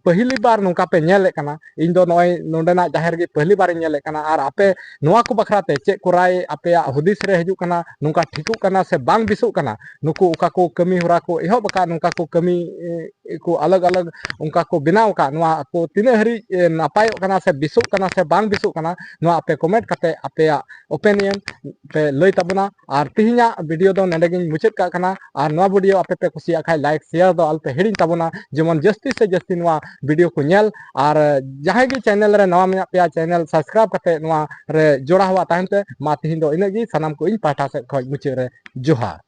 ᱯᱟᱹᱦᱤᱞᱤ ᱵᱟᱨ ᱱᱚᱝᱠᱟ ᱯᱮ ᱧᱮᱞᱮᱫ ᱠᱟᱱᱟ? ᱤᱧ ᱫᱚ ᱱᱚᱜᱼᱚᱭ ᱱᱚᱰᱮᱱᱟᱜ ᱡᱟᱦᱮᱨ ᱜᱮ ᱯᱟᱹᱦᱤᱞᱤ ᱵᱟᱨᱤᱧ ᱧᱮᱞᱮᱫ ᱠᱟᱱᱟ᱾ ᱟᱨ ᱟᱯᱮ ᱱᱚᱣᱟ ᱠᱚ ᱵᱟᱠᱷᱨᱟ ᱛᱮ ᱪᱮᱫ ᱠᱚ ᱨᱟᱭ ᱟᱯᱮᱭᱟᱜ ᱦᱩᱫᱤᱥ ᱨᱮ ᱦᱤᱡᱩᱜ ᱠᱟᱱᱟ? ᱱᱚᱝᱠᱟ ᱴᱷᱤᱠᱚᱜ ᱠᱟᱱᱟ ᱥᱮ ᱵᱟᱝ ᱵᱮᱥᱚᱜ ᱠᱟᱱᱟ? ᱱᱩᱠᱩ ᱚᱠᱟ ᱠᱚ ᱠᱟᱹᱢᱤ ᱦᱚᱨᱟ ᱠᱚ ᱮᱦᱚᱵ ᱟᱠᱟᱫ, ᱱᱚᱝᱠᱟ ᱠᱚ ᱠᱟᱹᱢᱤ ᱮ, ᱠᱚ ᱟᱞᱟᱜᱽ ᱟᱞᱟᱜᱽ ᱚᱱᱠᱟ ᱠᱚ ᱵᱮᱱᱟᱣ ᱟᱠᱟᱫ, ᱱᱚᱣᱟ ᱠᱚ ᱛᱤᱱᱟᱹᱜ ᱦᱟᱹᱨᱤᱡ ᱮ, ᱱᱟᱯᱟᱭᱚᱜ ᱠᱟᱱᱟ ᱥᱮ ᱵᱮᱥᱚᱜ ᱠᱟᱱᱟ ᱥᱮ ᱵᱟᱝ ᱵᱮᱥᱚᱜ ᱠᱟᱱᱟ, ᱱᱚᱣᱟ ᱟᱯᱮ ᱠᱚᱢᱮᱱᱴ ᱠᱟᱛᱮ ᱟᱯᱮᱭᱟᱜ ᱳᱯᱤᱱᱤᱭᱚᱱ ᱯᱮ ᱞᱟᱹᱭ ᱛᱟᱵᱚᱱᱟ᱾ ᱟᱨ ᱛᱮᱦᱮᱧᱟᱜ ᱵᱷᱤᱰᱤᱭᱳ ᱫᱚ ᱱᱚᱰᱮ ᱜᱤᱧ ᱢᱩᱪᱟᱹᱫ ᱠᱟᱜ ᱠᱟᱱᱟ᱾ ᱟᱨ ᱱᱚᱣᱟ ᱵᱷᱤᱰᱤᱭᱳ ᱟᱯᱮ ᱯᱮ ᱠᱩᱥᱤᱭᱟᱜ ᱠᱷᱟᱡ ᱞᱟᱭᱤᱠ ᱥᱮᱭᱟᱨ ᱫᱚ ᱟᱞᱚᱯᱮ ᱦᱤᱲᱤᱧ ᱛᱟᱵᱚᱱᱟ, ᱡᱮᱢᱚᱱ ᱡᱟᱹᱥᱛᱤ ᱥᱮ ᱡᱟᱹᱥᱛᱤ ᱱᱚᱣᱟ ᱵᱷᱤᱰᱤᱭᱳ ᱠᱚ ᱧᱮᱞ᱾ ᱟᱨ ᱡᱟᱦᱟᱸᱭ ᱜᱮ ᱪᱮᱱᱮᱞ ᱨᱮ ᱱᱟᱣᱟ ᱢᱮᱱᱟᱜ ᱯᱮᱭᱟ, ᱪᱮᱱᱮᱞ ᱥᱟᱵᱥᱠᱨᱟᱭᱤᱵ ᱠᱟᱛᱮ ᱱᱚᱣᱟ ᱨᱮ ᱡᱚᱲᱟᱣ ᱦᱚᱣᱟ ᱛᱟᱦᱮᱱ ᱯᱮ᱾ ᱢᱟ ᱛᱮᱦᱮᱧ ᱫᱚ ᱤᱱᱟᱹᱜ ᱜᱮ, ᱥᱟᱱᱟᱢ ᱠᱚ ᱤᱧ ᱯᱟᱦᱴᱟ ᱥᱮᱫ ᱠᱷᱚᱱ ᱢᱩᱪᱟᱹᱫ ᱨᱮ ᱡᱚᱦᱟᱨ᱾